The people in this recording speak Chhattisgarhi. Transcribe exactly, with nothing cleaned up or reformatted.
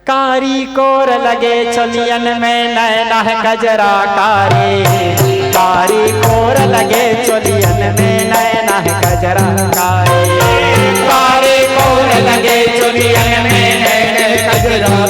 कारी कोर लगे चोलियन में नैना है कजरा कारी, कारी कोर लगे चोलियन में नैना है कजरा कारी। कारी कोर लगे चोलियन में नैना है कजरा